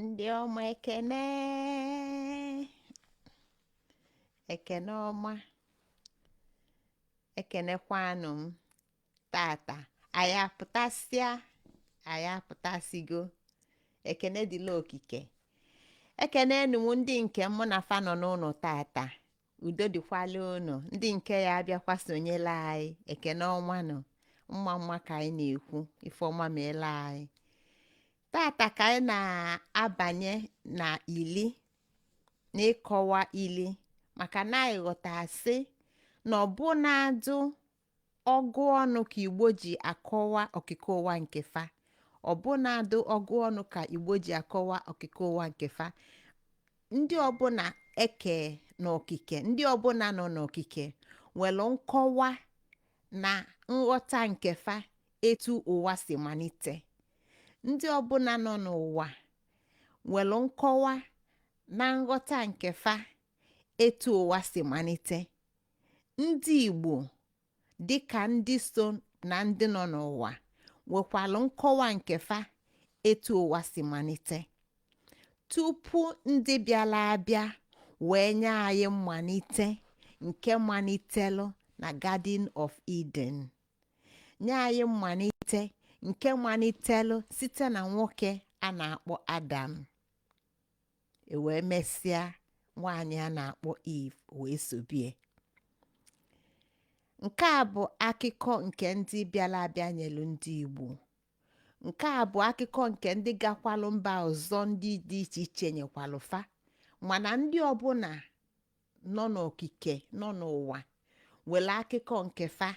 Ndị ọma, ekene, ekene ọma. Ekenekwanụ m. Tata anyị apụtasịa, anyị apụtasịgo. Ekene dịla okike. Ekenenu m ndị nke mụ na fa nọ n'ụlọ tata. Udo dịkwala unu. Ndị nke ya abịakwa sonyela anyị, ekene ọma nụ. Mma mma ka anyị na-ekwu. Ife ọma meela anyị tata. Ka anyị na-abanye na ili, n'ịkọwa ili, maka na anyị ghọtasị na ọbụnadụ ọgụ ọnụ ka Igbo ji akọwa okike ụwa nke fa. Ọbụnadụ ọgụ ọnụ ka Igbo ji akọwa okike ụwa nke fa. Ndị ọbụla eke n'okike, ndị ọbụla nọ n'okike nwere nkọwa na nghọta nke fa etu ụwa si malite. Ndị ọbụla nọ n'ụwa nwere nkọwa na nghọta nke fa etu ụwa si malite. Ndị Igbo, dịka ndị so na ndị nọ n'ụwa, nwekwalụ nkọwa nke fa etu ụwa si malite tupu ndị bịara abịa wee nye anyị mmalite nke malitelụ na Garden of Eden, nye anyị mmalite nke malitelụ site na nwoke a na-akpọ Adam, e wee mesịa nwaanyị a na-akpọ Eve wee sobie. Nke a bụ akụkọ nke ndị bịara abịa nyelu ndị Igbo. Nke a bụ akụkọ nke ndị gakwalụ mba ọzọ ndị dị iche iche nyekwalụ fa. Mana ndị ọbụla nọ n'okike, nọ n'ụwa, nwere akụkọ nke fa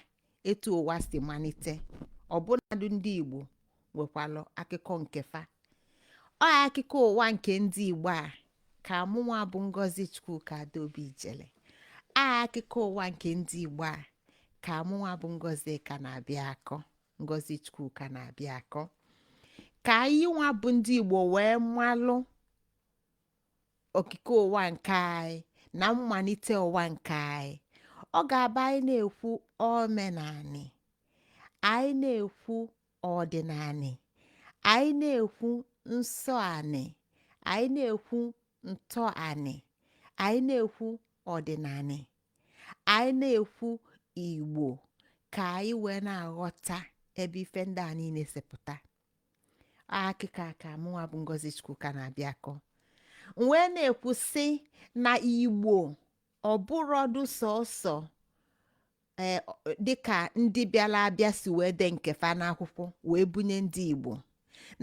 etu ụwa si malite. Ọbụnadụ ndị Igbo nwekwalụ akụkọ nke fa. Ọ akụkọ ụwa nke ndị Igbo a ka mụnwa bụ Ngozi Chukwuka Adaobi Ijele, a akụkọ ụwa nke ndị Igbo a ka mụnwa bụ Ngozi ka na-abịa akọ, Ngozi Chukwuka na-abịa akọ, ka anyị nwa bụ ndị Igbo wee malụ okike ụwa nke anyị na mmalite ụwa nke anyị. Ọ ga-aba anyị na-ekwu omenanị, anyị na-ekwu ọdịnanị, anyị na-ekwu nsọ anị, anyị na-ekwu ntọ anị, anyị na-ekwu ọdịnanị, anyị na-ekwu Igbo, ka anyị wee na-aghọta ebe ife ndị a niile si pụta. Akụkọ a ka mụnwa bụ Ngozi Chukwuka na-abịa akọ. M wee na-ekwu sị na Igbo ọ bụrọdụ sọsọ ee dịka ndị bịara abịa si wee dee nke fa n'akwụkwọ wee bunye ndị Igbo,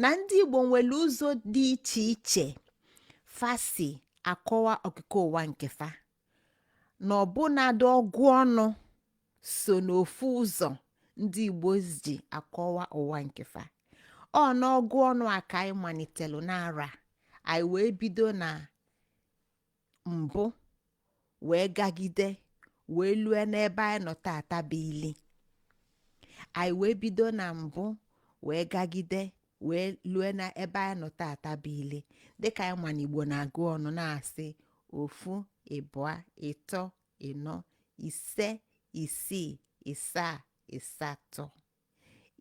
na ndị Igbo nwere ụzọ dị iche iche fa si akọwa okike ụwa nke fa, na ọbụnadụ ọgụ ọnụ so n'ofu ụzọ ndị Igbo ji akọwa ụwa nke fa. Ọ n'ọgụ ọnụ a ka anyị malitelu n'ara anyị wee bido na mbụ wee gagide wee lue n'ebe anyị nọ tata bụ ili. Anyị wee bido na mbụ wee gagide wee lue na ebe anyị nọ tata bụ ili. Dịka anyị ma na Igbo na-agụ ọnụ na-asị ofu, ịbụa, ịtọ, ịnọ, ise, isii, ịsaa, ịsatọ,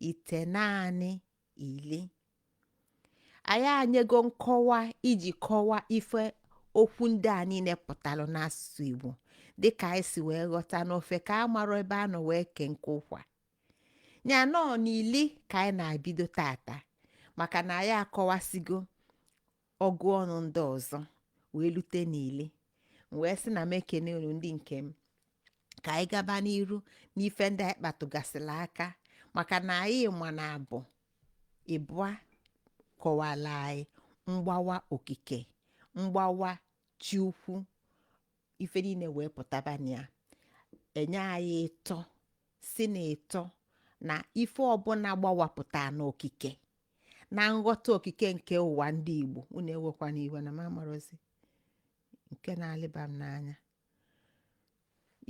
itenaanị, ili. Anyị anyego nkọwa iji kọwaa ife okwu ndị a niile pụtalụ n'asụsụ Igbo, dịka anyị si wee ghọta n'ofe ka a mara ebe a nọ wee kee nke ụkwa ya nọọ n'ili ka anyị na-abido tata, maka na anyị akọwasigo ọgụ ọnụ ndị ọzọ wee lute n'ili. M wee sị na m ekene unu ndị nke m, ka anyị gaba n'iru n'ife ndị anyị kpatụgasịrị aka, maka na anyị ma na abụ ịbụa kọwara anyị mgbawa okike, mgbawa chi ukwu, ife niile wee pụtaba na ya. Enye anyị ịtọ, si na ịtọ na ife ọbụla gbawapụta n'okike na nghọta okike nke ụwa ndị Igbo. Unu ewekwana iwe na m amarozi nke na-alịba m n'anya.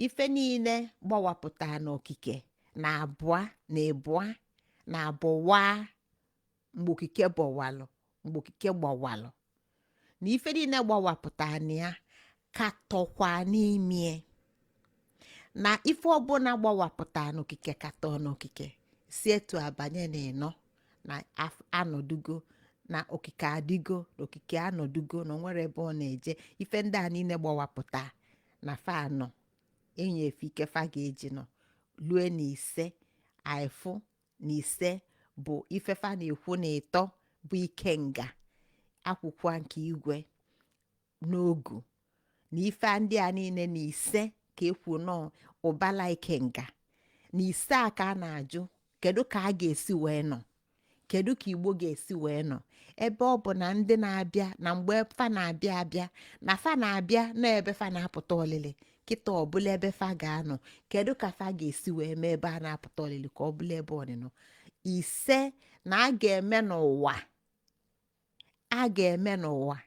Ife niile gbawapụta n'okike na abụọ na ịbụa na abụwa, mgbe okike bọwalụ, mgbe okike gbawalụ, na ife niile gbawapụta na ya ka tọkwa n'ime, na ife ọbụla gbawapụta n'okike ka tọọ n'okike, si etu abanye na ịnọ na anọdugo. Na okike adịgo, na okike anọdugo, na onwere ebe ọ na-eje. Ife ndị a niile gbawapụta na fa anọ enyefe ike fa ga-eji nọ lue na 5. Aịfụ na 5 bụ ife fa na-ekwu na ịtọ bụ ikenga akwụkwọ nke igwe n'ogu na ife ndị a niile na 5 ka ekwu nọọ ụbala ikenga na 5 a ka a na-ajụ, kedu ka a ga-esi wee nọ, kedu ka Igbo ga-esi wee nọ, ebe ọ bụ na ndị na-abịa na mgbe fa na-abịa abịa na fa na-abịa n'ebe fa na-apụta ọlịlị kịta ọbụla ebe fa ga-anọ, kedu ka fa ga-esi wee mee ebe a na-apụta ọlịlị ka ọ bụla ebe ọnịnọ? 5 na a ga-eme n'ụwa, a ga-eme n'ụwa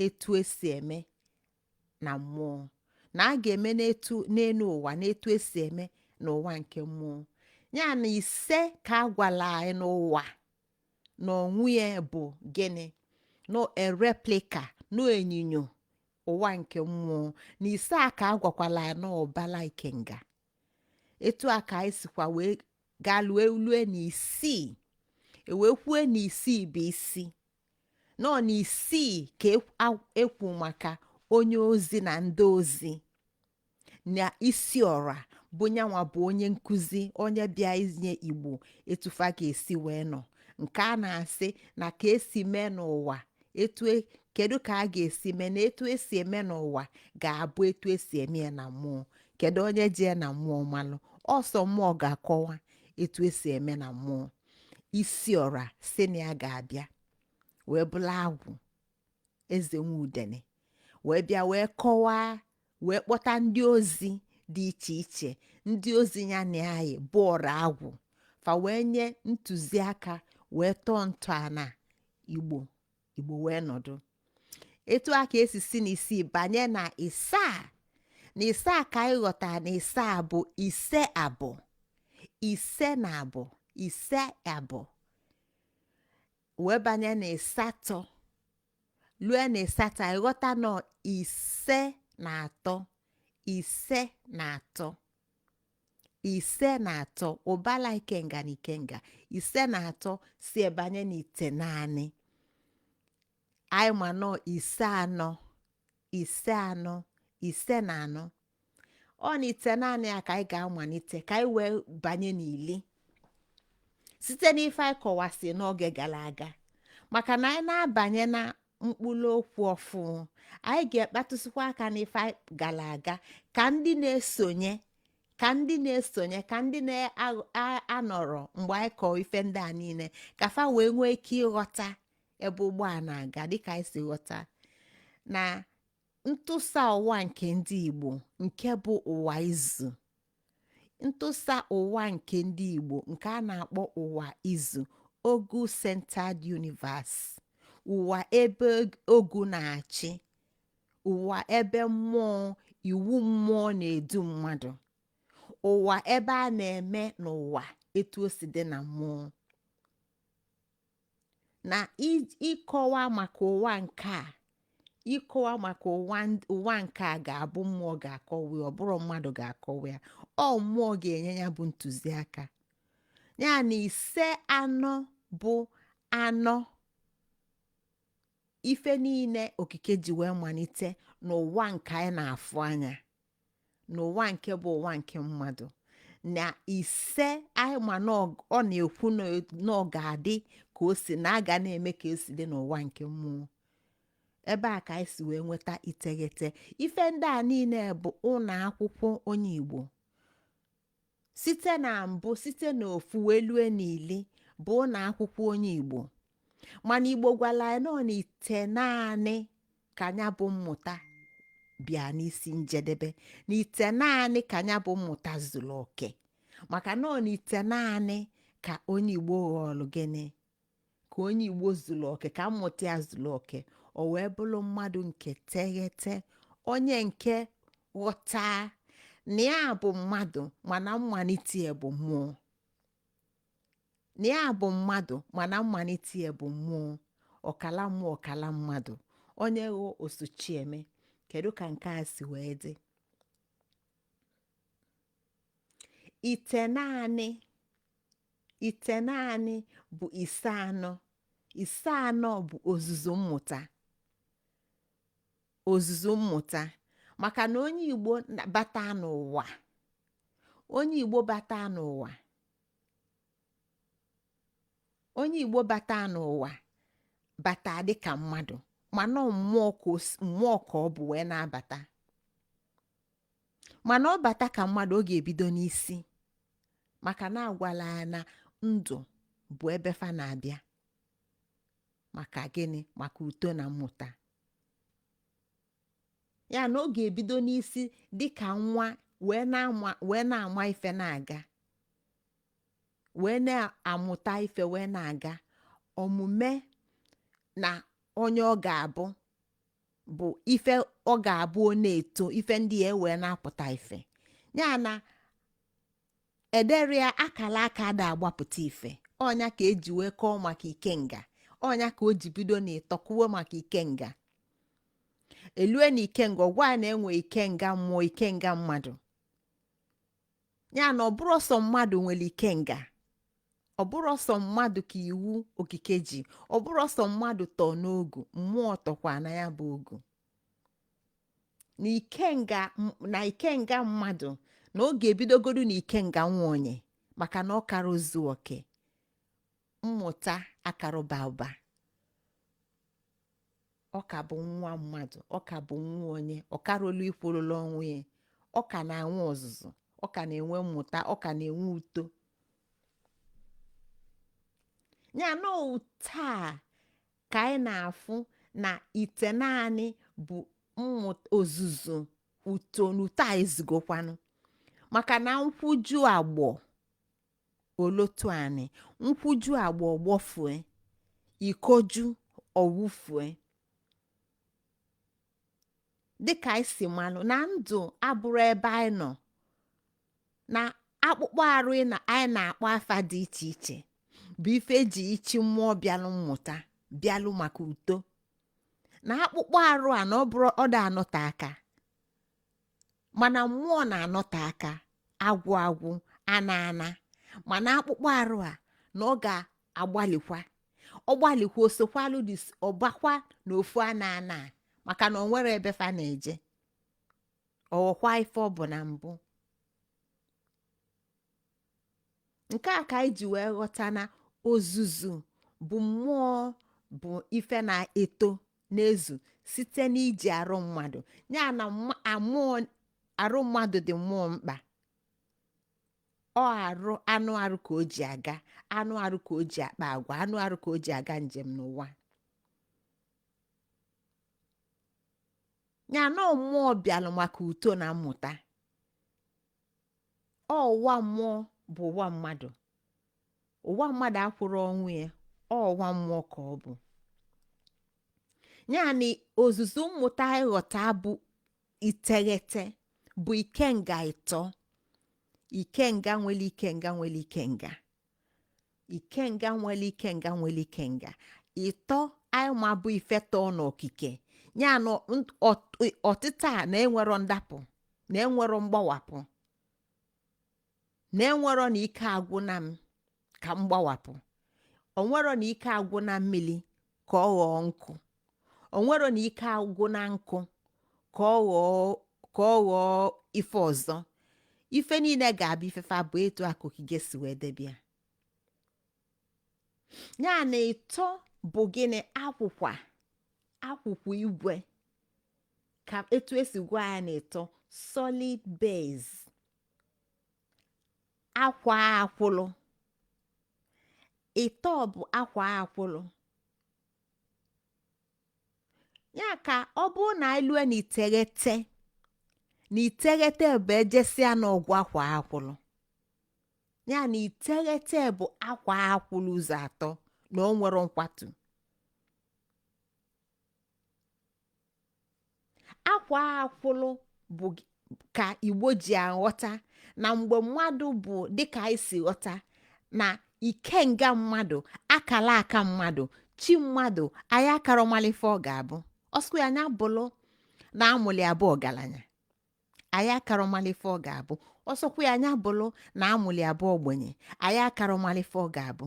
etu esi eme na mmụọ, na a ga-eme n'etu n'elu ụwa n'etu esi eme n'ụwa nke mmụọ. Ya na 5 ka a gwala anyị n'ụwa na onwe ya bụ gịnị? No a replica, no onyinyo ụwa nke mmụọ. Na 5 a ka a gwakwala anyị na ụbala ikenga. Etu a ka anyị sikwa wee gaa lue lue na 6, ewee kwue na 6 bụ isi nọ na 6 ka ekwu maka onye ozi na ndị ozi, na isi ọra bụ nyanwa bụ onye nkụzi, onye bịa inye Igbo etufa ga-esi wee nọ, nke a na-asị na ka esi mee n'ụwa etu kedu ka a ga-esi mee na etu esi eme n'ụwa ga-abụ etu esi eme ya na mmụọ. Kedu onye ji ya na mmụọ malụ? Ọsọ mmụọ ga-akọwa etu esi eme na mmụọ. Isi ọra si na ya ga-abịa wee bụla agwụ eze nwe udene, wee bịa wee kọwaa, wee kpọta ndị ozi dị iche iche, ndị ozi ya na anyị bụ ọra agwụ fa, wee nye ntụziaka, wee tọọ ntọala Igbo, Igbo wee nọdụ. Etu a ka esi si na 6 banye na 7. Na 7 ka anyị ghọtara na 7 bụ 5 abụ, 5 na abụ, 5 abụ, wee banye na 8. Lue na 8, anyị ghọta nọ 5 na 3, 5 na 3, 5 na 3, ụbala ikenga na ikenga 5 na 3 si ebanye na 9. Anyị ma nọ 5 4, 5 4, 5 na 4. Ọ na 9 a ka anyị ga-amalite ka anyị wee banye n'ili site n'ife anyị kọwasị n'oge gara aga, maka na anyị na-abanye na mkpụrụ okwu ọfụ, anyị ga-ekpatụsịkwa aka n'ife anyị gara aga ka ndị na-esonye, ka ndị na-esonye, ka ndị na-anọrọ mgbe anyị kọọ ife ndị a niile, ka fa wee nwee ike ịghọta ebe ụgbọ a na-aga, dịka anyị si ghọta na ntụsa ụwa nke ndị Igbo nke bụ ụwa izu, ntụsa ụwa nke ndị Igbo nke a na-akpọ ụwa izu, Ogu Centered Universe, ụwa ebe ogu na-achị, ụwa ebe mmụọ, iwu mmụọ na-edu mmadụ, ụwa ebe a na-eme n'ụwa etu o si dị na mmụọ. Na ịkọwa maka ụwa nke a, ịkọwa maka ụwa nke a ga-abụ mmụọ ga-akọwa ya, ọ bụrụ mmadụ ga-akọwa ya, ọ mmụọ ga-enye ya bụ ntụziaka ya. Na 5 4 bụ 4 ife niile okike ji wee malite n'ụwa nke anyị na-afụ anya, n'ụwa nke bụ ụwa nke mmadụ. Na 5 anyị ma na ọ na-ekwu na ọ ga-adị ka o si na a ga na-eme ka o si dị n'ụwa nke mmụọ. Ebe a ka anyị si wee nweta 9. Ife ndị a niile bụ ụlọ akwụkwọ onye Igbo site na mbụ, site n'ofu wee lue n'ili bụ ụlọ akwụkwọ onye Igbo. Mana Igbo gwara anyị nọ na 9 ka anya bụ mmụta bịa n'isi njedebe, na 9 ka anya bụ mmụta zuru oke, maka na ọ na 9 ka onye Igbo ghọọlụ gịnị, ka onye Igbo zuru oke, ka mmụta ya zuru oke, o wee bụrụ mmadụ nke teghete, onye nke ghọta na ya bụ mmadụ mana mmalite ya bụ mmụọ, na ya bụ mmadụ mana mmalite ya bụ mmụọ, ọkala mmụọ, ọkala mmadụ, onye ghọ osochieme. Kedu ka nke a si wee dị? 9, 9 bụ 5 4. Ise anọ bụ ozuzu mmụta, ozuzu mmụta, maka na onye Igbo bata n'ụwa, onye Igbo bata n'ụwa, onye Igbo bata n'ụwa bata dịka mmadụ, mana mmụọ ka mmụọ ka ọ bụ wee na-abata. Mana ọ bata ka mmadụ, ọ ga-ebido n'isi, maka na agwala ya na ndụ bụ ebe fa na-abịa. Maka gịnị? Maka uto na mmụta ya, na ọ ga-ebido n'isi dịka nwa wee na-ama, wee na-ama ife na-aga, wee na-amụta ife, wee na-aga. Omume na onye ọ ga-abụ bụ ife ọ ga-abụ. Ọ na-eto, ife ndị ya wee na-apụta ife ya na ederia akala aka ada agbapụta ife. Ọnya ka eji wee kọọ maka ikenga. Ọnya ka o ji bido na ịtọkwuo maka ikenga elue na ikenga. Ọgwa ya na-enwe ikenga mmụọ, ikenga mmadụ. Ya na ọ bụrụ sọ mmadụ nwere ikenga, ọ bụrụ sọ mmadụ ka iwu okike ji, ọ bụrụ sọ mmadụ tọọ n'ogu, mmụọ tọkwa na ya bụ ogu. Na ikenga na ikenga mmadụ, na ọ ga-ebidogodu na ikenga nwa onye, maka na ọ kara ozu oke mmụta, akarụba ụba. Ọ ka bụ nwa mmadụ, ọ ka bụ nwa onye, ọ karụlụ ikwurụla onwe ya. Ọ ka na-anwe ọzụzụ, ọ ka na-enwe mmụta, ọ ka na-enwe uto. Ya na taa ka anyị na-afụ na ite naanị bụ mmụta, ozuzu, uto na uto a ezugokwanụ, maka na nkwụju agbọ olotu anị, nkwụju agbọ ọgbọfue, ikoju ọwụfue. Dịka anyị si malụ na ndụ abụrụ ebe anyị nọ na akpụkpọ arụ anyị na-akpọ afa dị iche iche bụ ife eji ichi mmụọ bịalụ mmụta, bịalụ maka uto. Na akpụkpọ arụ a na ọ bụrụ ọ da anọte aka, mana mmụọ na-anọte aka, agwụ agwụ, ana ana. Mana akpụkpọ arụ a na ọ ga-agbalikwa, ọ gbalikwa, osokwalụ dis ọbakwa na ofu ana ana a, maka na o nwere ebe fa na-eje, ọghọkwa ife ọ bụ na mbụ. Nke a ka anyị ji wee ghọta na ozuzu bụ mmụọ, bụ ife na-eto na-ezu site n'iji arụ mmadụ. Ya na mmụọ arụ mmadụ dị mmụọ mkpa. Ọ arụ anụ arụ ka o ji aga, anụ arụ ka o ji akpa agwa, anụ arụ ka o ji aga njem n'ụwa. Ya na mmụọ bịalụ maka uto na mmụta. Ọ ụwa mmụọ bụ ụwa mmadụ. Ụwa mmadụ akwụrụ onwe ya, ọ ụwa mmụọ ka ọ bụ. Ya na ozuzu mmụta anyị ghọta bụ iteghete bụ ikenga ịtọ. Ikenga nwere ikenga nwere ikenga, ikenga nwere ikenga nwere ikenga ịtọ. Anyị ma bụ ife tọọ n'okike. Ya na ọtịta a na-enwero ndapụ, na-enwero mgbawapụ, na-enwero na ike agwụ na m ka m gbawapụ, onwero na ike agwụ na mmiri ka ọ ghọọ nkụ, onwero na ike agwụ na nkụ ka ọ ghọọ ife ọzọ. Ife niile ga-abụ ifefe bụ etu a ka okike si wee debe ya. Ya na ịtọ bụ gịnị? Akwụkwa akwụkwọ igwe ka etu esi gwa ya na ịtọ, solid base, akwa akwụlụ. Ịtọ bụ akwa akwụlụ. Ya ka ọ bụrụ na anyị lue na iteghete, na iteghete bụ ejesia n'ọgwụ akwa akwụlụ. Ya na iteghete bụ akwa akwụlụ ụzọ atọ na o nwere nkwatu. Akwa akwụlụ bụ ka Igbo ji aghọta na mgbe mmadụ bụ dịka anyị si ghọta na ikenga mmadụ, akala aka mmadụ, chi mmadụ, anyị akara mala ife ọ ga-abụ. Ọsụ ya anya bụlụ na amụlị abụ ọgaranya, anyị akara mala ife ọ ga-abụ. Ọsọkwa ya anya bụlụ na amụlị abụ ogbenye, anyị akara mala ife ọ ga-abụ.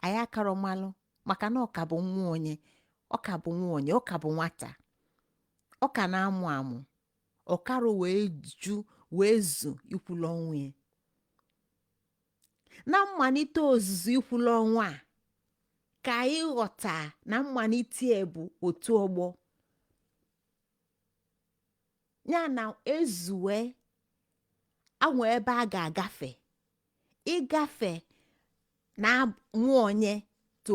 Anyị akara malụ. Maka na ọ ka bụ nwa onye, ọ ka bụ nwa onye, ọ ka bụ nwata, ọ ka na-amụ amụ, ọkaro wee ju wee zu ikwulu onwe ya. Na mmalite ozuzu ikwulu onwe a ka anyị ghọta na mmalite bụ otu ọgbọ ya na ezue anwa ebe a ga-agafe ịgafe na nwa onye to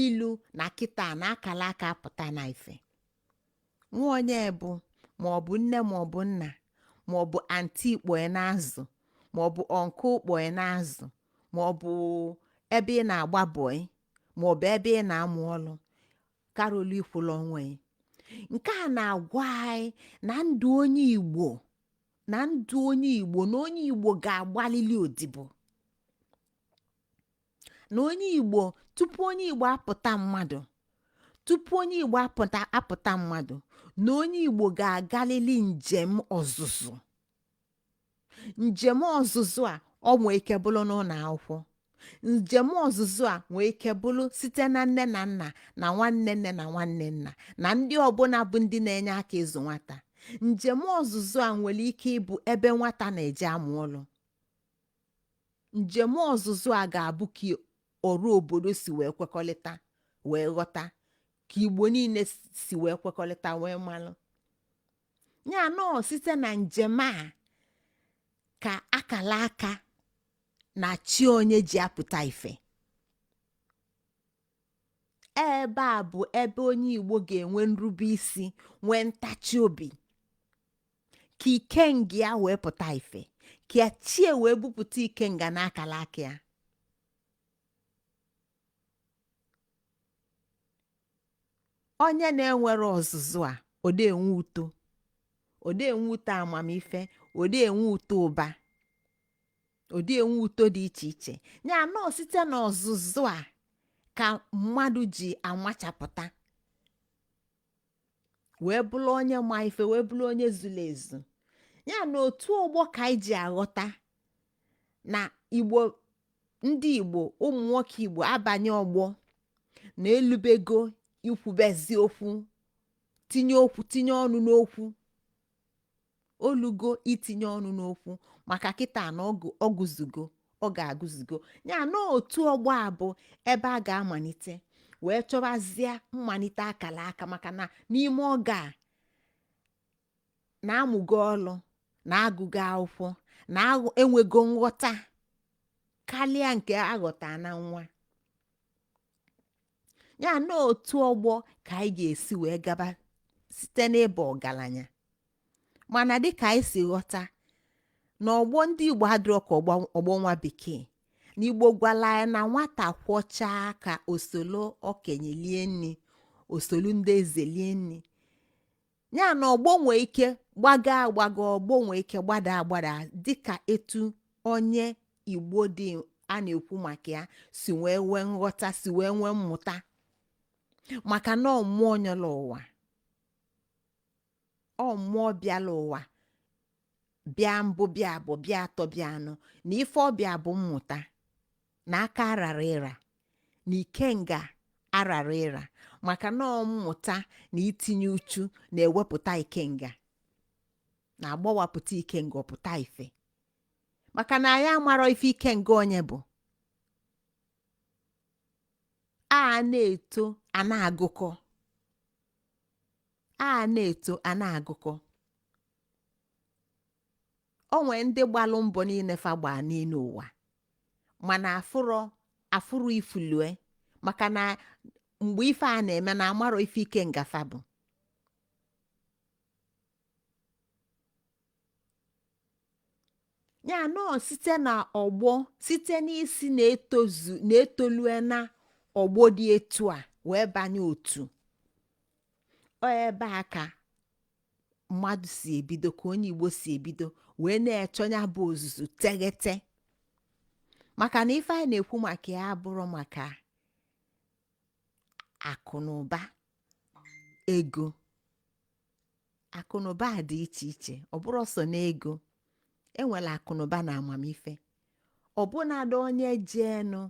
ilu na kịta na akala aka apụta na ife. Nwa onye bụ maọbụ nne maọbụ nna maọbụ aunty kpọe na-azụ maọbụ uncle kpọe na-azụ maọbụ ebe ị na-agba bọị maọbụ ebe ị na-amụ ọlụ karolu ikwulu onwe ya. Nke a na-agwa anyị na ndụ onye Igbo na ndụ onye Igbo na onye Igbo ga-agbalili odibo, na onye Igbo tupu onye Igbo apụta mmadụ, tupu onye Igbo apụta mmadụ, na onye Igbo ga-agalili njem ọzụzụ. Njem ọzụzụ a ọ nwee ike bụrụ n'ụlọ akwụkwọ, njem ọzụzụ a nwee ike bụrụ site na nne na nna na nwanne nne na nwanne nna na ndị ọbụla bụ ndị na-enye aka ịzụ nwata. Njem ọzụzụ a nwere ike ịbụ ebe nwata na-eje amụ ọlụ. Njem ọzụzụ a ga-abụ ka ọrụ obodo si wee kwekọrịta wee ghọta, ka Igbo niile si wee kwekọrịta wee malụ ya. Nọọ site na njem a ka akala aka na chi onye ji apụta ife. Ebe a bụ ebe onye Igbo ga-enwe nrube isi, nwee ntachi obi, ka ikenga ya wee pụta ife, ka chie wee bupụta ikenga na akala aka ya. Onye na-enwere ọzụzụ a ọ enwe uto, ọ enwe uto amamife, ọ enwe uto ụba, ọ enwe uto dị iche iche. Ya nọọ site n'ọzụzụ a ka mmadụ ji amachapụta wee bụrụ onye ma ife, wee bụrụ onye zuru ezu. Ya na otu ọgbọ ka anyị ji aghọta na Igbo, ndị Igbo, ụmụ nwoke Igbo abanye ọgbọ na elubego ikwubezi okwu, tinye okwu, tinye ọnụ n'okwu, olugo itinye ọnụ n'okwu, maka kịta na ọgụzugo, ọ ga-agụzugo. Ya na otu ọgbọ a bụ ebe a ga-amalite wee chọbazie mmalite akala aka, maka na n'ime oge a na-amụgo ọlụ, na-agụgo akwụkwọ, na enwego nghọta karịa nke aghọta na nwa. Ya na otu ọgbọ ka anyị ga-esi wee gaba site n'ịba ọgaranya. Mana dịka anyị si ghọta na ọgbọ ndị Igbo adịrọ ka ọgbọ nwa bekee, na Igbo gwala anyị na nwata kwọchaa aka osolo okenye lie nri, osolu ndị eze lie nri. Ya na ọgbọ nwee ike gbago agbago, ọgbọ nwee ike gbada agbada, dịka etu onye Igbo dị a na-ekwu maka ya si wee nwee nghọta, si wee nwee mmụta, maka na ọ mmụọ nyere ụwa, ọ mmụọ bịala ụwa, bịa mbụ, bịa abụọ, bịa atọ, bịa anọ, na ife ọbịa bụ mmụta na aka arara ịra na ikenga arara ịra, maka na ọ mmụta na itinye uchu na-ewepụta ikenga, na-agbawapụta ikenga ọpụta ife, maka na anyị amarọ ife ikenga onye bụ. A na-eto a na-agụkọ, a na-eto a na-agụkọ. O nwee ndị gbalụ mbọ niile fa gbaa n'elu ụwa, mana afụrụ ifulue, maka na mgbe ife a na-eme na amarọ ife ikenga fa bụ. Ya nọọ site na ọgbọ, site n'isi na-etozu na-etolue na ọgbọ dị etu a wee banye otu ọ, ebe a ka mmadụ si ebido, ka onye Igbo si ebido wee na-echọ ya bụ ozuzu teghete. Maka na ife anyị na-ekwu maka ya abụrụ maka akụ na ụba ego. Akụ na ụba dị iche iche, ọ bụrụ sọ n'ego. Enwere akụ na ụba na amamife. Ọbụnadị onye jeenụ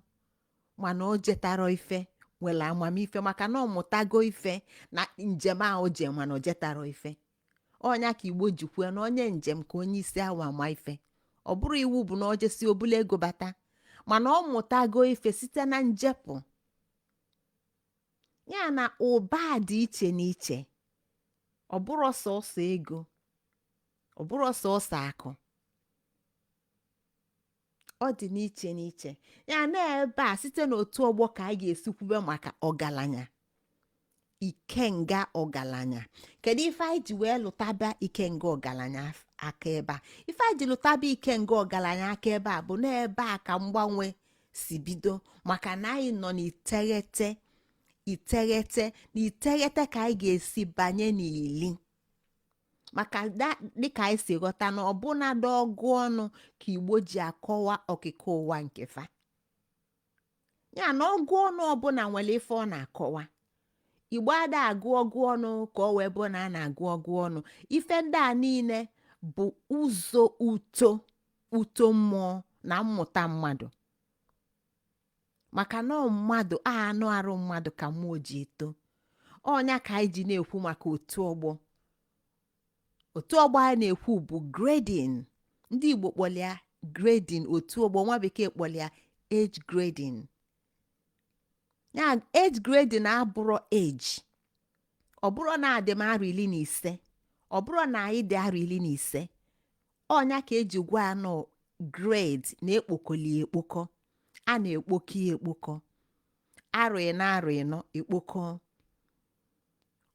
mana o jetara ife, Nwere amamife maka na ọ mụtago ife na njem ahụ je, mana o jetara ife ọnya ka Igbo ji kwue na onye njem ka onye isi awa ama ife. Ọ bụrụ iwu bụ na o jesi obula ego bata, mana ọ mụtago ife site na njepụ ya. Na ụba dị iche n'iche. Ọ bụrụ sọsọ ego, ọ bụrụ sọsọ akụ, ọ dị n'iche n'iche. Ya na ebe a, site n'otu ọgbọ ka anyị ga-esi kwube maka ọgaranya, ikenga ọgaranya. Kedu ife anyị ji wee lụtaba ikenga ọgaranya aka ebe a? Ife anyị ji lụtaba ikenga ọgaranya aka ebe a bụ n'ebe a ka mgbanwe si bido, maka na anyị nọ n'iteghete, iteghete na iteghete ka anyị ga-esi banye n'ili, maka dịka anyị si ghọta na ọbụnadị ọgụ ọnụ ka Igbo ji akọwa okike ụwa nke fa. Ya na ọgụ ọnụ ọbụla nwere ife ọ na-akọwa. Igbo ada agụ ọgụ ọnụ ka ọ wee bụ na a na-agụ ọgụ ọnụ. Ife ndị a niile bụ ụzọ uto, uto mmụọ na mmụta mmadụ, maka na ọ mmadụ a, anụ arụ mmadụ ka mmụọ ji eto. Ọnya ka anyị ji na-ekwu maka otu ọgbọ. Otu ọgbọ anyị na-ekwu bụ grading. Ndị Igbo kpọlịa grading otu ọgbọ, nwa bekee kpọlịa age grading. Ya age grading abụrụ age. Ọ bụrụ na adị m arọ 15, ọ bụrụ na anyị dị arọ 15, ọnya ka eji gwa anụ grade na-ekpokọli ekpokọ, a na-ekpokọ ya ekpokọ, arọ ịnọ, arọ ịnọ ekpokọ.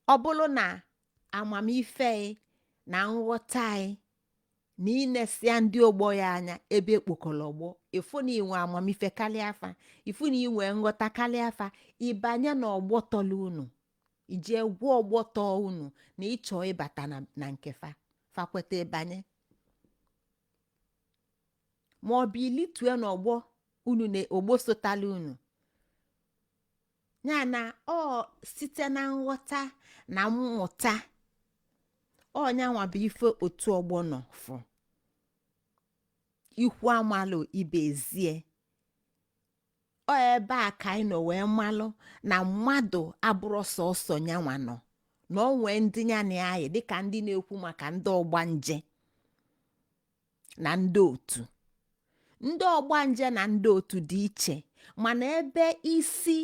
Ọ bụrụ na amamife anyị na nghọta anyị na inesịa ndị ọgbọ ya anya ebe ekpokọrọ ọgbọ, ịfụ na inwe amamife karịa afa, ịfụ na inwe nghọta karịa afa, ịbanye n'ọgbọ tọrọ unu, ije gwa ọgbọ tọọ unu na ịchọ ịbata na nke fa, fa kweta ịbanye, ma ọ bụ ilitue n'ọgbọ unu na ogbo sotala unu. Ya na ọ site na nghọta na mmụta ọnyanwa bụ ife otu ọgbọ nọ fụ ikwu amalụ ibe ezie. Ọ ebe a ka anyị nọ wee malụ na mmadụ abụrụ sọsọ nyanwa nọ na ọ nwee ndị ya na anyị, dịka ndị na-ekwu maka ndị ọgbanje na ndị otu. Ndị ọgbanje na ndị otu dị iche, mana ebe isi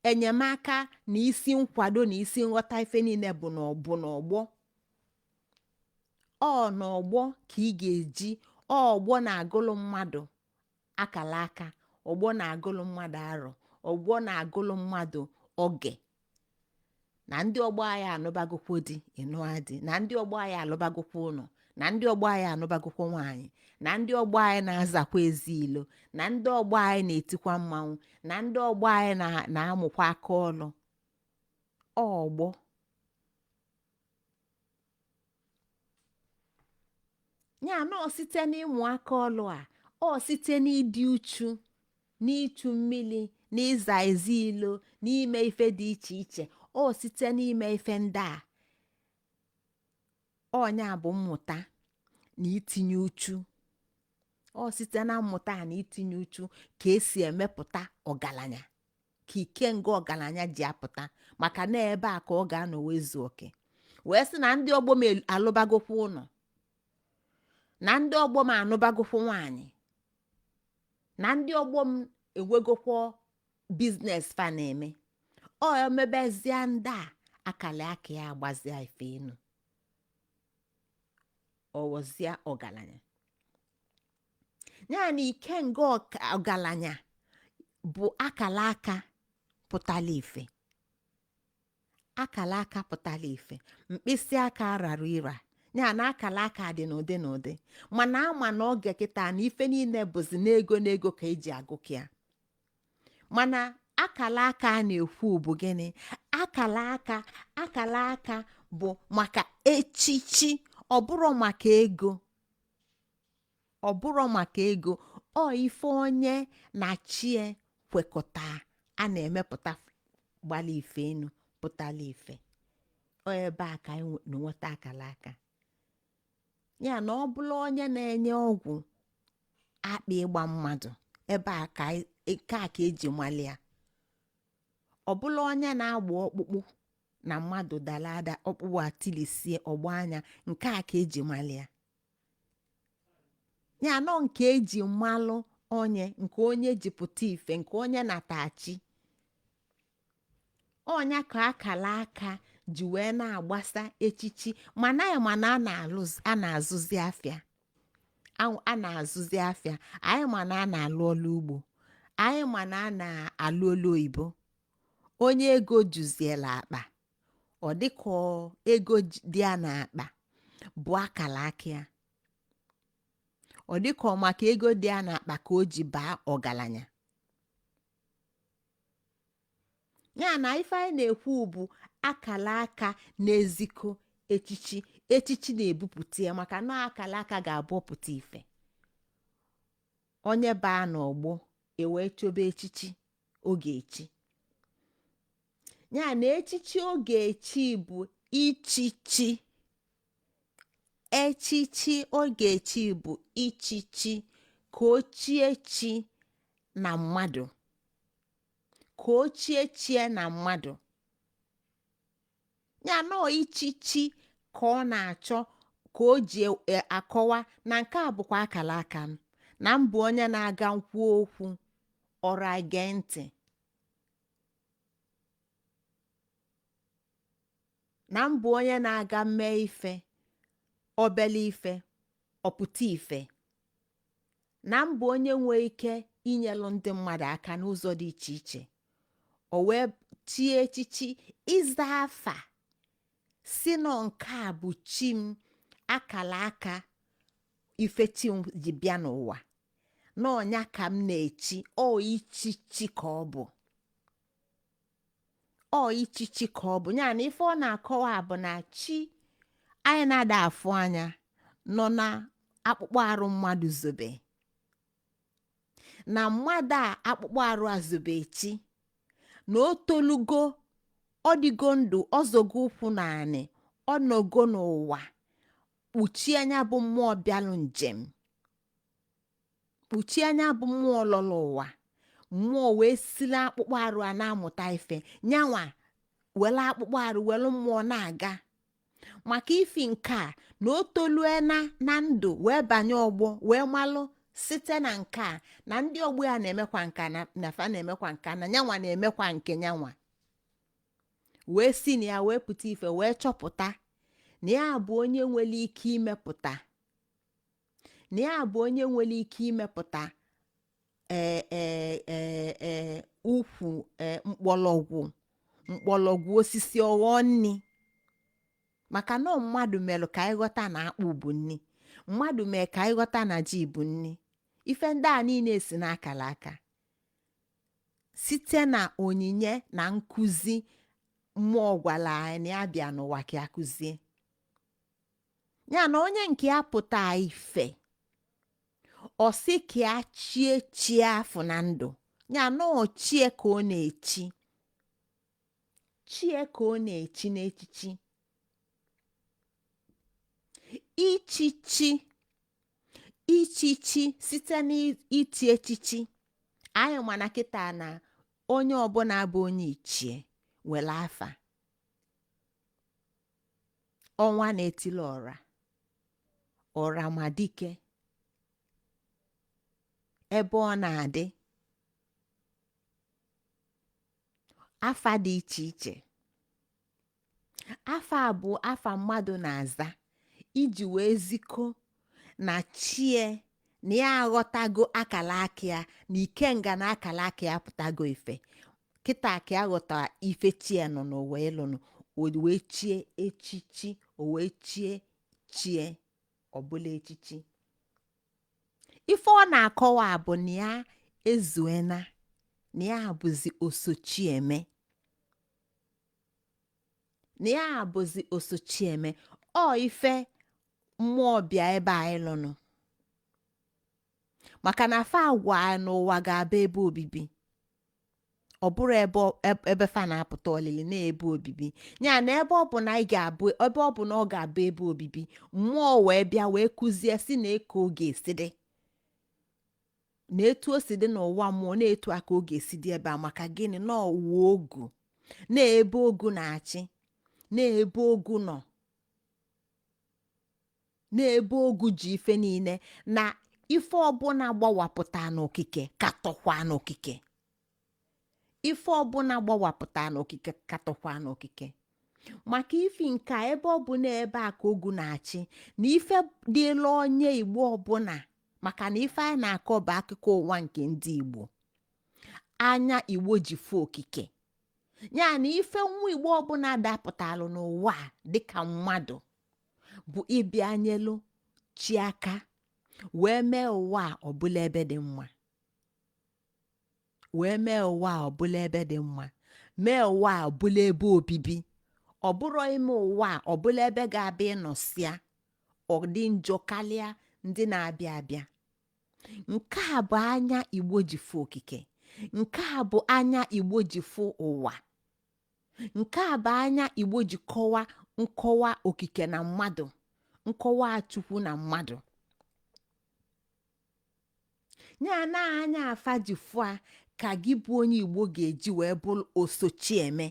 enyemaka na isi nkwado na isi nghọta ife niile bụ n'ọbụ n'ọgbọ. Ọ n'ọgbọ ka ị ga-eji ọgbọ na-agụlụ mmadụ akala aka, ọgbọ na-agụlụ mmadụ arọ, ọgbọ na-agụlụ mmadụ oge. Na ndị ọgbọ anyị anụbagokwo di, ịnụa di, na ndị ọgbọ anyị alụbagokwo ụlọ, na ndị ọgbọ anyị anụbagokwo nwaanyị, na ndị ọgbọ anyị na-azakwa ezi ilo, na ndị ọgbọ anyị na-etikwa mmanwụ, na ndị ọgbọ anyị na-amụkwa aka ọlụ ọgbọ. Ya na ọ site n'ịmụ aka ọlụ a, ọ site n'ịdị uchu, n'ịchụ mmiri, n'ịza ezi ilo, n'ime ife dị iche iche, ọ site n'ime ife ndị a, ọnya bụ mmụta na itinye uchu. Ọ site na mmụta na itinye uchu ka esi emepụta ọgaranya, ka ikenga ọgaranya ji apụta, maka na ebe a ka ọ ga-anọ wee zuo oke, wee sị na ndị ọgbọ m alụbagokwa ụlọ, na ndị ọgbọ m anụbagokwa nwaanyị, na ndị ọgbọ m enwegokwa business fa na-eme. Ọ emebezie ndị a akala aka ya agbazia ife enu, ọghọzia ọgaranya. Ya na ikenga ọgaranya bụ akala aka pụtala ife, akala aka pụtala ife, mkpịsị aka rara ịra. Ya na akala aka dị n'ụdị n'ụdị, mana ama na oge kịta na ife niile bụzi n'ego n'ego ka eji agụkọ ya. Mana akala aka a na-ekwu bụ gịnị? Akala aka, akala aka bụ maka echichi, ọ bụrụ maka ego, ọ bụrụ maka ego. Ọ ife onye na chie kwekọta a na-emepụta gbala ife enu pụtala ife. Ọ ebe a ka anyị nweta akala aka. Ya na ọ bụrụ onye na-enye ọgwụ akpị ịgba mmadụ, ebe a ka nke a ka eji malia. Ọbụla onye na-agba ọkpụkpụ na mmadụ dara ada, ọkpụkpụ atilisie ọgba anya, nke a ka eji malụ ya. Ya nọ nke eji malụ onye, nke onye ji pụta ife, nke onye natachi ọnya ka akala aka ji wee na-agbasa echichi. Mana ya mana a na-azụzi afịa, a na-azụzi afịa. Anyị ma na a na-alụ ọlụ ugbo, anyị ma na a na-alụ olu oyibo. Onye ego juziela akpa, ọ dịka ego dị ya n'akpa bụ akala aka ya, ọ dịka ọ maka ego dị ya n'akpa ka o ji baa ọgaranya. Ya na ife anyị na-ekwu bụ akala aka na-ezikọ echichi, echichi na-ebupụta ya, maka na akala aka ga-abụ pụta ife. Onye baa n'ọgbọ ewee chobe echichi oge echi. Ya na echichi oge echi bụ ichichi. Echichi oge echi bụ ichichi, ka o chie chi na mmadụ, ka o chie chie na mmadụ. Ya nọọ ichichi ka ọ na-achọ, ka o ji akọwa na nke a bụkwa akala aka m, na m bụ onye na-aga nkwu okwu ọra gee ntị, na m bụ onye na-aga mee ife obele ife ọpụta ife, na m bụ onye nwee ike inyelụ ndị mmadụ aka n'ụzọ dị iche iche. O wee chie echichi ịza afa si nọ nke a bụ chi m, akala aka ife chi m ji bịa n'ụwa, na ọnya ka m na-echi. Ọ ichichi ka ọ bụ, ọ ichichi ka ọ bụ. Ya na ife ọ na-akọwa bụ na chi anyị na-ada afụ anya nọ na akpụkpọ arụ mmadụ zobe, na mmadụ a akpụkpọ arụ a zobe chi, na o tolugo, ọ dịgo ndụ, ọ zọgo ụkwụ naanị, ọ nọgo n'ụwa, kpuchie anya bụ mmụọ bịalụ njem, kpuchie anya bụ mmụọ lọrọ ụwa. Mmụọ wee siri akpụkpọ arụ a na-amụta ife, nyanwa were akpụkpọ arụ were mmụọ na-aga. Maka ifi nke a na o tolue na ndụ wee banye ọgbọ, wee malụ site na nke a na ndị ọgbọ ya na-emekwa nke a, na fa na-emekwa nke a, na nyanwa na-emekwa nke nyanwa, wee si na ya wee pụta ife, wee chọpụta na ya bụ onye nwere ike imepụta, na ya bụ onye nwere ike imepụta ee ukwu mkpọrọgwụ osisi ọghọ nni. Maka na mmadụ melụ ka anyị ghọta na akpụ bụ nni, mmadụ mee ka anyị ghọta na ji bụ nni. Ife ndị a niile si n'akara aka, site na onyinye na nkụzi mmụọ gwara anyị na ya bịa n'ụwa ka ya kụzie. Ya na onye nke ya pụta ife, ọ sị ka ya chie chie afọ na ndụ ya, na ọ chie ka ọ na-echi, chie ka ọ na-echi n'echichi. Ichichi, ichichi site n'ichi echichi. Anyị ma na kịta na onye ọbụla bụ onye ichie nwere afa. Ọnwa na-etili ọra, ọra ma dike ebe ọ na-adị, afa dị iche iche. Afa a bụ afa mmadụ na-aza iji wee zikọ na chie na ya aghọtago akala aka ya, na ikenga na akala aka ya pụtago ife. Kịta ka ya ghọta ife chie nọ n'ụwa ịlụnụ, o wee chie echichi, o wee chie chie ọbụla echichi. Ife ọ na-akọwa bụ na ya ezuena, na ya bụzi osochieme, na ya bụzi osochieme. Ọ ife mmụọ bịa ebe anyị lụnụ, maka na fa gwa anyị n'ụwa ga-abụ ebe obibi, ọ bụrụ ebe fa na-apụta ọlịlị na ebe obibi. Ya na ebe ọ bụ na anyị ga-abụ, ebe ọ bụ na ọ ga-abụ ebe obibi, mmụọ wee bịa wee kụzie si na eke oge esi dị. Na etu o si dị n'ụwa mmụọ na-etu aka ọ ga-esi dị ebe a. Maka gịnị? Na ọwụwa ogu na-ebe ogu na-achị, na-ebe ogu nọ, na-ebe ogu ji ife niile, na ife ọbụla gbawapụta n'okike katọkwa n'okike. Ife ọbụla gbawapụta n'okike katọkwa n'okike. Maka ifi nke a, ebe ọ bụ na ebe a ka ogu na-achị, na ife dịla onye Igbo ọbụla, maka na ife anyị na-akọ bụ akụkọ ụwa nke ndị Igbo, anya Igbo ji fụ okike ya, na ife nwa Igbo ọbụla dapụtalụ n'ụwa a dịka mmadụ bụ ịbịa nyelu chi aka wee mee ụwa a ọbụla ebe dị mma, wee mee ụwa a ọbụla ebe dị mma, mee ụwa a ọbụla ebe obibi. Ọ bụrụ ime ụwa a ọbụla ebe ga-abịa ịnọsịa, ọ dị njọ karịa ndị na-abịa abịa. Nke a bụ anya Igbo ji fụ okike. Nke a bụ anya Igbo ji fụ ụwa. Nke a bụ anya Igbo ji kọwa nkọwa okike na mmadụ, nkọwa Chukwu na mmadụ. Ya na anya afa ji fụa ka gị bụ onye Igbo ga-eji wee bụrụ osochieme,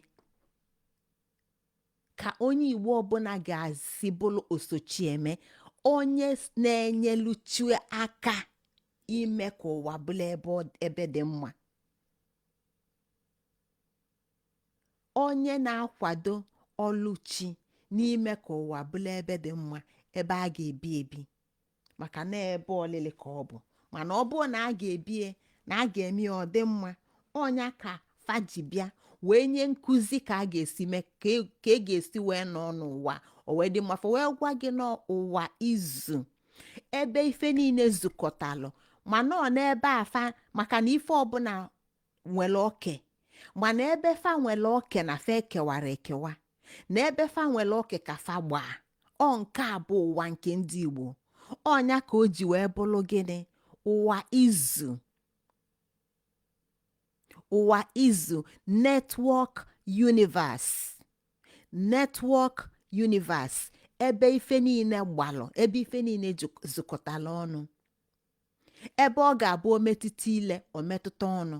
ka onye Igbo ọbụla ga-esi bụrụ osochieme, onye na-enyelu chi aka ime ka ụwa bụrụ ebe dị mma, onye na-akwado ọlụ chi n'ime ka ụwa bụrụ ebe dị mma, ebe a ga-ebi ebi. Maka na ebe ọlịlị ka ọ bụ, mana ọ bụrụ na a ga-ebie na a ga-eme ya ọ dị mma. Ọnya ka fa ji bịa wee nye nkụzi ka a ga-esi mee ka e ga-esi wee nọ n'ụwa o wee dị mma. Fa wee gwa gị n'ụwa izu ebe ife niile zukọtalụ, mana ọ n'ebe afa, maka na ife ọbụla nwere oke, mana ebe fa nwere oke na fa ekewara ekewa, na ebe fa nwere oke ka fa gbaa. Ọ nke a bụ ụwa nke ndị Igbo. Ọnya ka o ji wee bụrụ gịnị? Ụwa izu, ụwa izu, network universe, network universe, ebe ife niile gbalụ, ebe ife niile zukọtala ọnụ, ebe ọ ga-abụ ometụta ile ometụta ọnụ,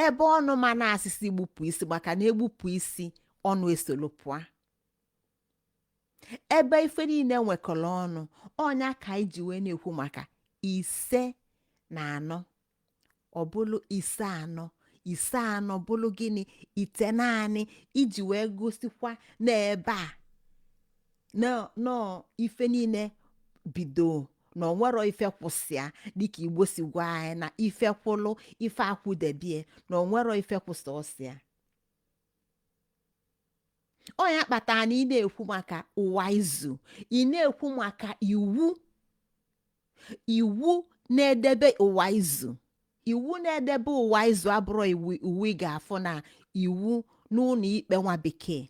ebe ọnụ ma na-asịsị gbupụ isi, maka na egbupụ isi ọnụ esolo pụa, ebe ife niile nwekọrọ ọnụ. Ọnya ka anyị ji wee na-ekwu maka 5 na 4, ọ bụlụ 5 4, 5 4 bụlụ gịnị? 9, iji wee gosikwa na ebe a nọọ ife niile bido, na onwero ife kwụsịa, dịka Igbo si gwa anyị na ife kwụlụ ife akwụdebie, na onwero ife kwụsị ọsịa. Ọ ya kpatara na ị na-ekwu maka ụwa izu, ị na-ekwu maka iwu, iwu na-edebe ụwa izu. Iwu na-edebe ụwa izu abụrụ iwu iwu ị ga-afụ na iwu n'ụlọ ikpe nwa bekee.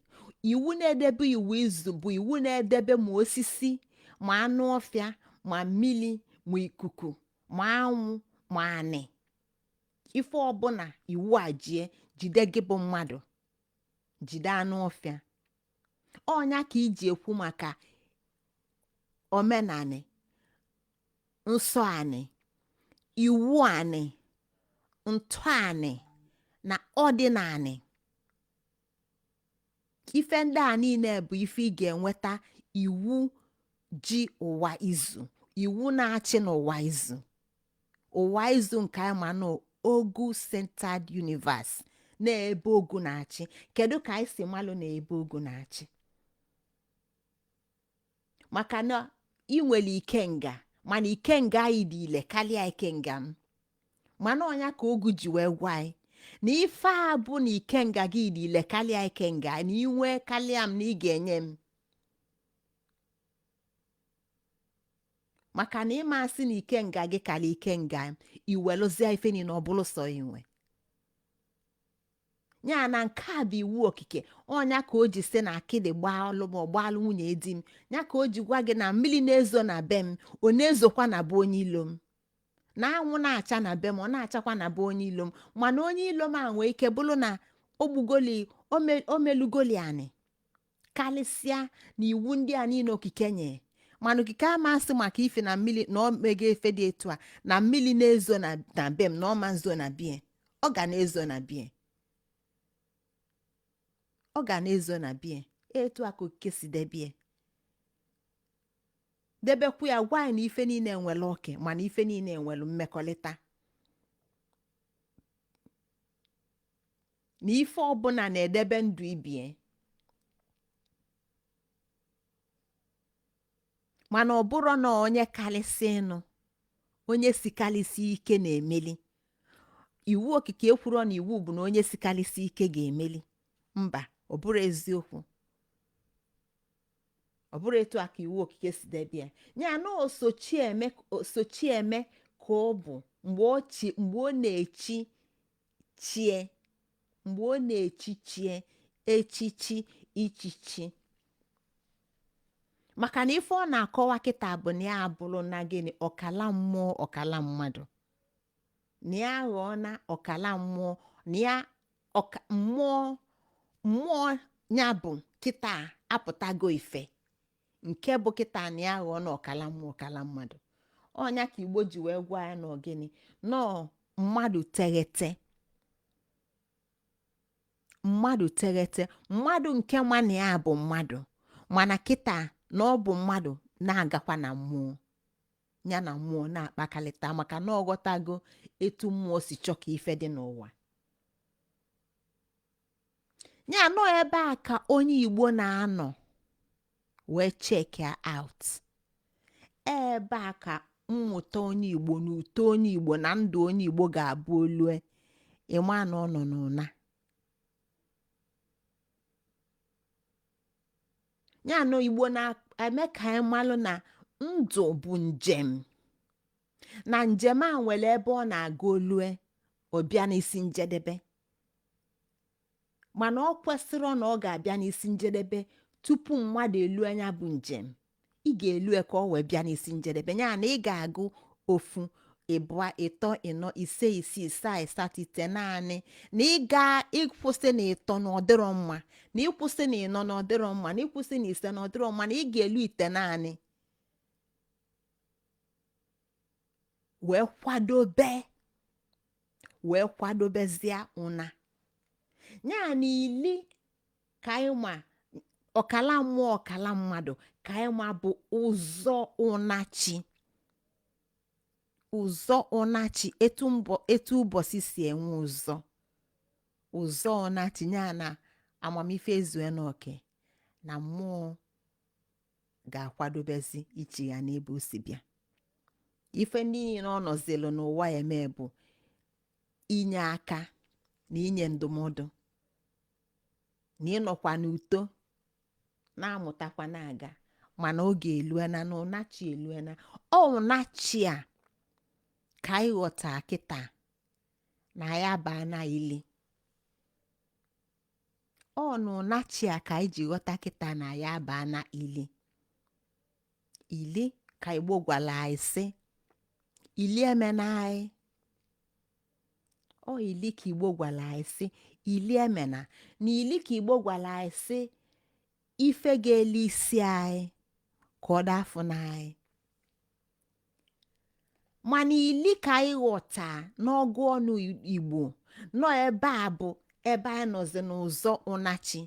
Iwu na-edebe iwu izu bụ iwu na-edebe ma osisi, ma anụ ọfịa, ma mmili, ma ikuku, ma anwụ, ma anị, ife ọbụla iwu a jie jide gị bụ mmadụ, jide anụ ọfịa. Ọnya ka iji ekwu maka omenanị, nsọ anị, iwu anị, ntọanị na ọdịnanị. Ife ndị a niile bụ ife ị ga-enweta iwu ji ụwa izu, iwu na-achị n'ụwa izu, ụwa izu nke anyị ma na ogu centered universe, na ebe ogu na-achị. Kedu ka anyị si malụ na ebe ogu na-achị? Maka na ị nwere ikenga, mana ikenga anyị dị ile karịa ikenga m. Mana ọnya ka ogu ji wee gwa anyị na ife a bụ na ikenga gị dị ile karịa ikenga, na inwe karịa m, na ị ga-enye m. Maka na ịma asị na ikenga gị karịa ikenga m, iwelụzie ife niile ọ bụrụ sọ inwe ya. Na nke a bụ iwu okike. Ọnya ka o ji sị na akịdị gbaalụ ma ọ gbaalụ nwunye di m. Ya ka o ji gwa gị na mmiri na-ezo na be m, ọ na-ezokwa na be onye ilo m, na anwụ na-acha na be m, ọ na-achakwa na be onye ilo m. Mana onye ilo m a nwee ike bụrụ na ogbugoli omelugoli anị karịsịa na iwu ndị a niile okike nye. Mana okike amasị maka ife na mmiri na ọ mego efe dị etu a na mmiri na-ezo na be m na ọma nzo na bie. Ọ ga na-ezo na bie, ọ ga na-ezo na bie. Etu a ka okike si debie, debekwu ya, gwa anyị na ife niile nwere oke, mana ife niile nwere mmekọrịta, na ife ọbụla na-edebe ndụ ibie. Mana ọ bụrụ na onye kalịsịnụ, onye sikalịsị ike na-emeli. Iwu okike ekwuro na iwu bụ na onye sikalịsị ike ga-emeli. Mba, ọ bụrụ eziokwu, ọ bụrụ etu a ka iwu okike si debe ya. Ya na osochi eme ka ọ bụ mgbe ọ chi, mgbe ọ na-echi chie, mgbe ọ na-echi chie echichi ichichi. Maka na ife ọ na-akọwa kịta bụ na ya abụrụ na gịnị? Ọkala mmụọ, ọkala mmadụ. Na ya aghọọ na ọkala mmụọ, na ya ọka mmụọ, mmụọ ya bụ kịta apụtago ife nke bụ kịta na ya aghọọ na ọkala mmụọ, ọkala mmadụ. Ọnya ka Igbo ji wee gwa ya na gịnị? Nọọ mmadụ teghete, mmadụ teghete, mmadụ nke ma na ya bụ mmadụ, mana kịta na ọ bụ mmadụ na-agakwa na mmụọ ya na mmụọ na-akpakalịta, maka na ọ ghọtago etu mmụọ si chọ ka ife dị n'ụwa ya. Nọ ebe a ka onye Igbo na-anọ wee check ya out. Ebe a ka mmụta onye Igbo na uto onye Igbo na ndụ onye Igbo ga-abụ olue ịma na ọ nọ n'ụna ya. Na Igbo na-eme ka anyị malụ na ndụ bụ njem, na njem a nwere ebe ọ na-aga olue ọ bịa n'isi njedebe. Mana ọ kwesịrị na ọ ga-abịa n'isi njedebe tupu mmadụ elu anya bụ njem. Ị ga-elu ka ọ wee bịa n'isi njedebe, ya na ị ga-agụ ofu, ịbụa, ịtọ, ịnọ, ise, isii, isaa, ịsatọ, itenaanị, na ị ga ịkwụsị na ịtọ na ọdịrọ mma, na ịkwụsị na ịnọ na ọdịrọ mma, na ịkwụsị na ise na ọdịrọ mma, na ị ga-elu itenaanị wee kwadobe, wee kwadobezie ụna ya. Na ili ka anyị ma ọkala mmụọ, ọkala mmadụ, ka anyị ma bụ ụzọ ụnachi, ụzọ ụnachi, etu mbọ etu ụbọchị si enwe ụzọ, ụzọ ụnachi ya na amamife ezue n'oke na mmụọ ga-akwadobezi ichi ya n'ebe o si bịa. Ife niile ọ nọzilụ n'ụwa ya eme bụ inye aka na inye ndụmọdụ na ịnọkwa n'uto na-amụtakwa na-aga. Mana oge eluena na ụnachi eluena. Ọ ụnachi a ka anyị ghọta kịta na ya baa na ili. Ọ na ụnachi a ka anyị ji ghọta kịta na ya baa na ili. Ili ka Igbo gwara anyị sị ili emena anyị. Ọ ili ka Igbo gwara anyị sị ili emena. Na ili ka Igbo gwara anyị sị ife ga-eli isi anyị ka ọ dafụ na anyị. Mana ili ka anyị ghọta n'ọgụ ọnụ Igbo nọ ebe a bụ ebe anyị nọzi n'ụzọ ụnachi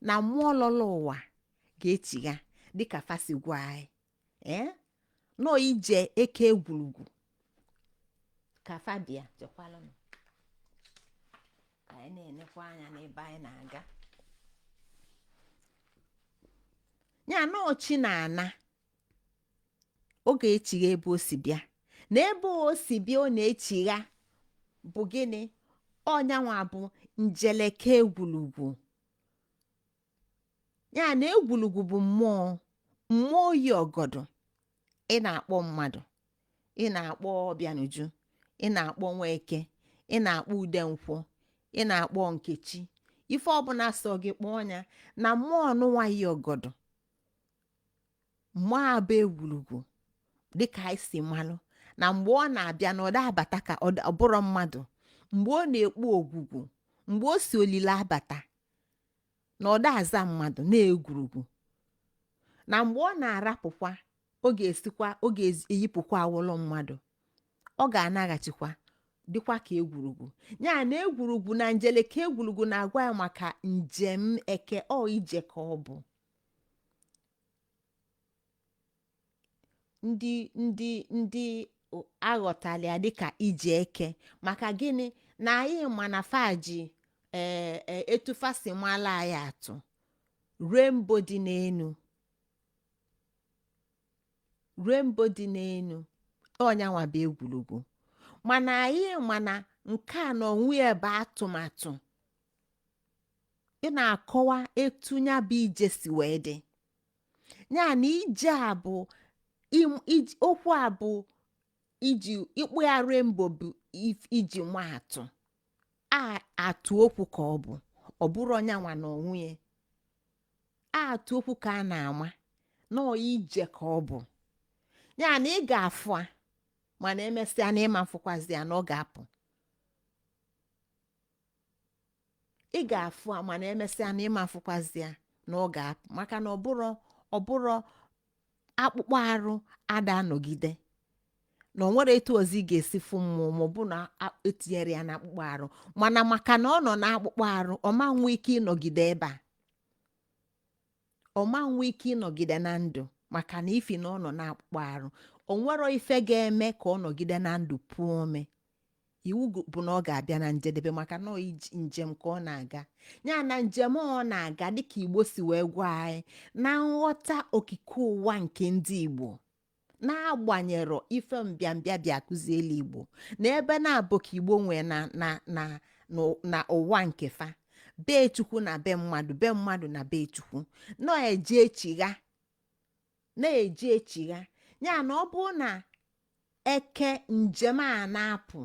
na mmụọ lọlọ ụwa ga-echigha dịka fa si gwa anyị, ee, nọ ije eke egwurugwu ka fa bịa chekwalụnụ ka anyị na-enekwa anya n'ebe anyị na-aga. Ya na ọchị na-ana oge echigha ebe o si bịa, na ebe o si bịa ọ na-echigha bụ gịnị? Ọnyanwa bụ njeleke egwurugwu. Ya na egwurugwu bụ mmụọ, mmụọ yi ọgọdọ. Ị na-akpọ mmadụ, ị na-akpọ Ọbịanuju, ị na-akpọ Nweke, ị na-akpọ Udenkwọ, ị na-akpọ Nkechi, ife ọbụla sọ gị kpọọ ya, na mmụọ nụnwa yi ọgọdọ, mmụọ a bụ egwurugwu dịka anyị si malụ na mgbe ọ na-abịa na ọ da abata ka ọ bụrụ mmadụ, mgbe ọ na-ekpu ogwugwu, mgbe o si olile abata na ọ da aza mmadụ na-egwurugwu, na mgbe ọ na-arapụkwa Ọ ga-esikwa, ọ ga-eyipụkwa awụlụ mmadụ, ọ ga-anaghachikwa dịkwa ka egwurugwu. Ya na egwurugwu na njeleke egwurugwu na-agwa ya maka njem eke, ọ ije ka ọ bụ. Ndị aghọtala ya dịka ije eke. Maka gịnị? Na anyị ma na fa ji ee etu fa si mala anyị atụ rainbow dị n'enu, rainbow dị n'enu, ọnyanwa bụ egwurugwu. Mana anyị mana nke a na onwe ya bụ atụmatụ ị na-akọwa etu nya bụ ije si wee dị. Ya na ije a bụ okwu a bụ iji ịkpụ ya rainbow bụ iji nwa atụ a atụ okwu ka ọ bụ. Ọ bụrụ ọnyanwa na onwe ya atụ okwu ka a na-ama na ọ ije ka ọ bụ. Ya na ị ga-afụ a, mana emesịa na ịma mfụkwazi ya na ọ ga-apụ. Ị ga-afụ a, mana emesịa na ịma mfụkwazi ya na ọ ga-apụ, maka na ọ bụrụ akpụkpọ arụ ada anọgide na o nwere etu ọzọ ị ga-esi fụ mmụọ ma ọ bụ na etinyere ya n'akpụkpọ arụ. Mana maka na ọ nọ n'akpụkpọ arụ, ọ ma nwe ike ịnọgide ebe a, ọ ma nwe ike ịnọgide na ndụ, maka na ifi na ọ nọ n'akpụkpọ arụ, o nwero ife ga-eme ka ọ nọgide na ndụ pụọ ome. Iwu bụ na ọ ga-abịa na njedebe, maka na ọ njem ka ọ na-aga. Ya na njem ọ na-aga, dịka Igbo si wee gwa anyị na nghọta okike ụwa nke ndị Igbo, na-agbanyero ife mbịambịa bịa kụzielu Igbo na ebe na-abụ ka Igbo nwee na ụwa nke fa, be Chukwu na be mmadụ, be mmadụ na be Chukwu, na-eje echigha, na-eje echigha. Ya na ọ bụrụ na eke njem a na-apụ,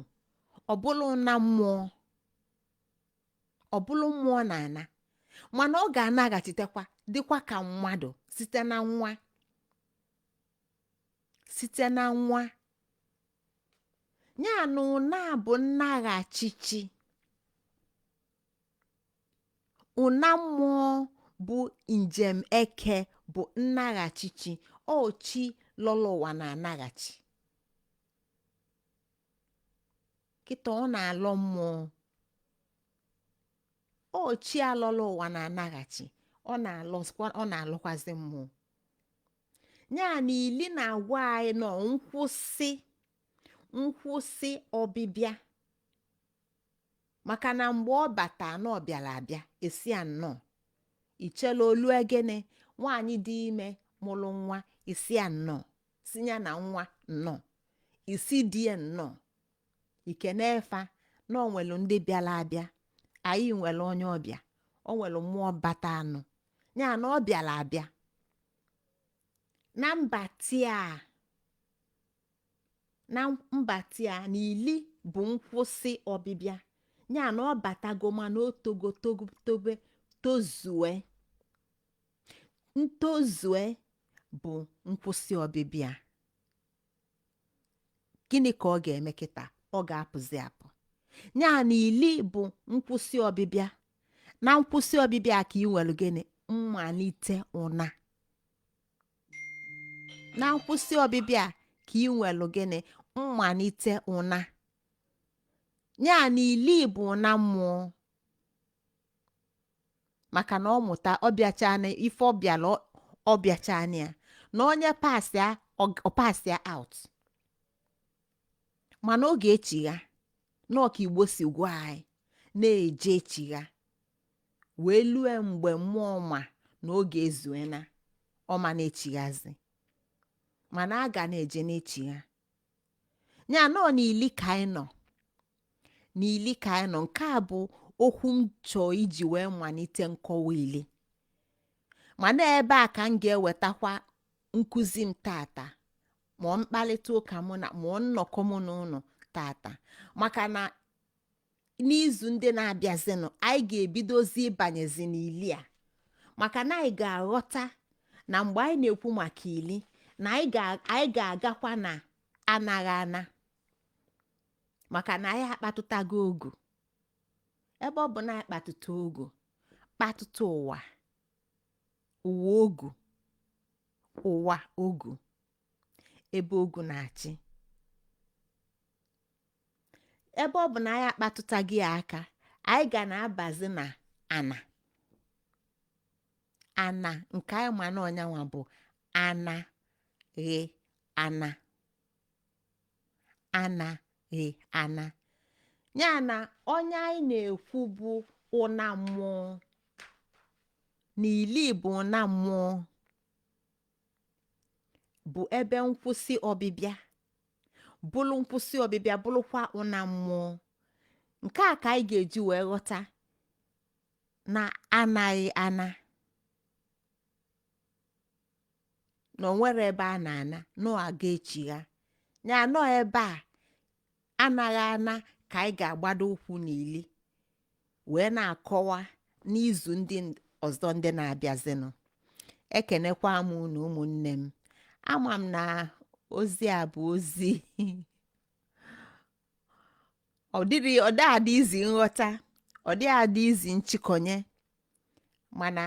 ọ bụrụ na mmụọ, ọ bụrụ mmụọ na-ana, mana ọ ga-anaghachitekwa dịkwa ka mmadụ site na nwa, site na nwa. Ya na ụna bụ nnaghachichi, ụna mmụọ bụ njem eke bụ nnaghachichi, ochi lọlọ ụwa na-anaghachi. Kịta ọ na-alọ mmụọ, ochi alọlọ ụwa na-anaghachi, ọ na-alọkwazi mmụọ. Ya na ili na-agwa anyị nọ nkwụsị, nkwụsị ọbịbịa, maka na mgbe ọ bata na ọ bịara abịa, esi ya nnọọ, ichela olu egene nwaanyị dị ime mụrụ nwa, isi ya nnọọ, si ya na nwa nnọọ, isi di ya nnọọ, ike n'efa na o nwelu ndị bịara abịa. Anyị nwere onye ọbịa, o nwere mmụọ bata anụ, ya na ọ bịara abịa na mbatia, na mbatia na ili bụ nkwụsị ọbịbịa. Ya na ọ batago, mana o togo togo tobe tozue. Ntozue bụ nkwụsị ọbịbịa. Gịnị ka ọ ga-eme kịta? Ọ ga-apụzi apụ. Ya na ili bụ nkwụsị ọbịbịa. Na nkwụsị ọbịbịa ka ị nwere gịnị? Mmalite ụna. Na nkwụsị ọbịbịa ka ị nwere gịnị? Mmalite ụna. Ya na ili bụ ụna mmụọ, maka na ọ mụta ọ bịacha na ife ọ bịara, ọ bịacha na ya na onye pasịa, ọ pasịa out, mana ọ ga-echigha n'ọka Igbo si gwa anyị na-eje echigha wee lue mgbe mmụọ ma na oge ezuena ọma na-echighazi, mana a ga na-eje na-echigha. Ya nọ n'ili ka anyị nọ, n'ili ka anyị nọ. Nke a bụ okwu m chọọ iji wee malite nkọwa ili, mana ebe a ka m ga-ewetakwa nkụzi m tata, ma mkparịta ụka mụ na ma nnọkọ mụ na ụnụ tata, maka na n'izu ndị na-abịazinụ anyị ga-ebidozi ịbanyezi n'ili a, maka na anyị ga-aghọta na mgbe anyị na-ekwu maka ili na anyị ga-agakwa na anaghị ana, maka na anyị akpatụtago ogu. Ebe ọ bụ na anyị kpatụta ogu, kpatụta ụwa, ụwa ogu, ụwa ogu. Ebe ogu na-achị, ebe ọ bụ na anyị akpatụtaghị ya aka, anyị ga na-abazi na ana ana nke anyị ma na ọnyanwa bụ ana ghe ana ana ghe ana, ya na onye anyị na-ekwu bụ ụna mmụọ na ili bụ ụna mmụọ, bụ ebe nkwụsị ọbịbịa, bụrụ nkwụsị ọbịbịa, bụrụkwa ụna mmụọ. Nke a ka anyị ga-eji wee ghọta na anaghị ana, na onwere ebe a na-ana nọ aga echigha ya nọ. Ebe a anaghị ana ka anyị ga-agbado ụkwụ n'ili wee na-akọwa n'izu ndị ọzọ ndị na-abịazinụ. Ekenekwa m unu, ụmụnne m. Ama m na ozi a bụ ozi ọ dịrị, ọ dị adị izi nghọta, ọ dị adị izi nchịkọnye, mana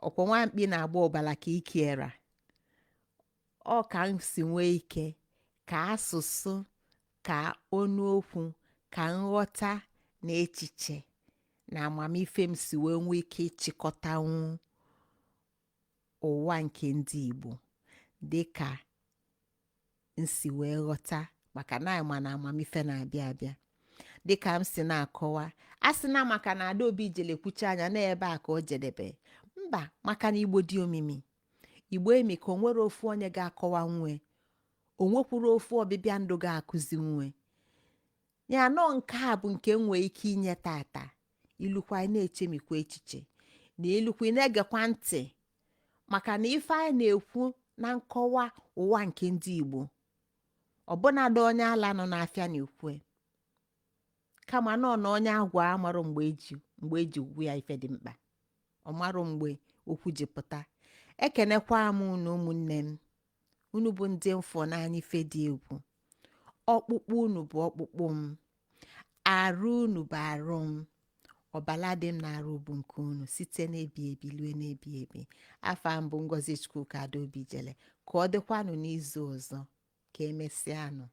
ọkwa nwamkpi na-agba ọbala ka ikiera ọ ka m si nwee ike ka asụsụ, ka ọnụokwu, ka nghọta na echiche na amamife m si wee nwee ike ịchịkọtanwu ụwa nke ndị Igbo dịka m si wee ghọta, maka na anyị ma na amamife na-abịa abịa. Dịka m si na-akọwa, a sị na maka na Adaobi jele kwucha anya n'ebe a ka o jedebe, mba, maka na Igbo dị omimi, Igbo emi ka o nwere ofu onye ga-akọwa nwe o nwekwuru ofu ọbịbịa ndụ ga-akụzi nwe ya nọ. Nke a bụ nke m nwee ike inye tata. Ilukwa anyị na-echemikwa echiche na elukwa ị na-egekwa ntị, maka na ife anyị na-ekwu na nkọwa ụwa nke ndị Igbo, ọbụnadị onye ala nọ n'afịa na-ekwu, kama nọ na onye agwa amarụ mgbe eji gwu ya ife dị mkpa, ọ marụ mgbe okwu ji pụta. Ekenekwa m unu, ụmụnne m. Unu bụ ndị mfọ n'anya ife dị egwu. Ọkpụkpụ unu bụ ọkpụkpụ m, arụ unu bụ arụ m, ọbala dị m na-arụ bụ nke unu, site n'ebi ebi lue n'ebi ebi. Afa mbụ, Ngozi Chukwuka Adaobi Jele. Ka ọ dịkwanụ n'izu ọzọ. Ka emesịanụ.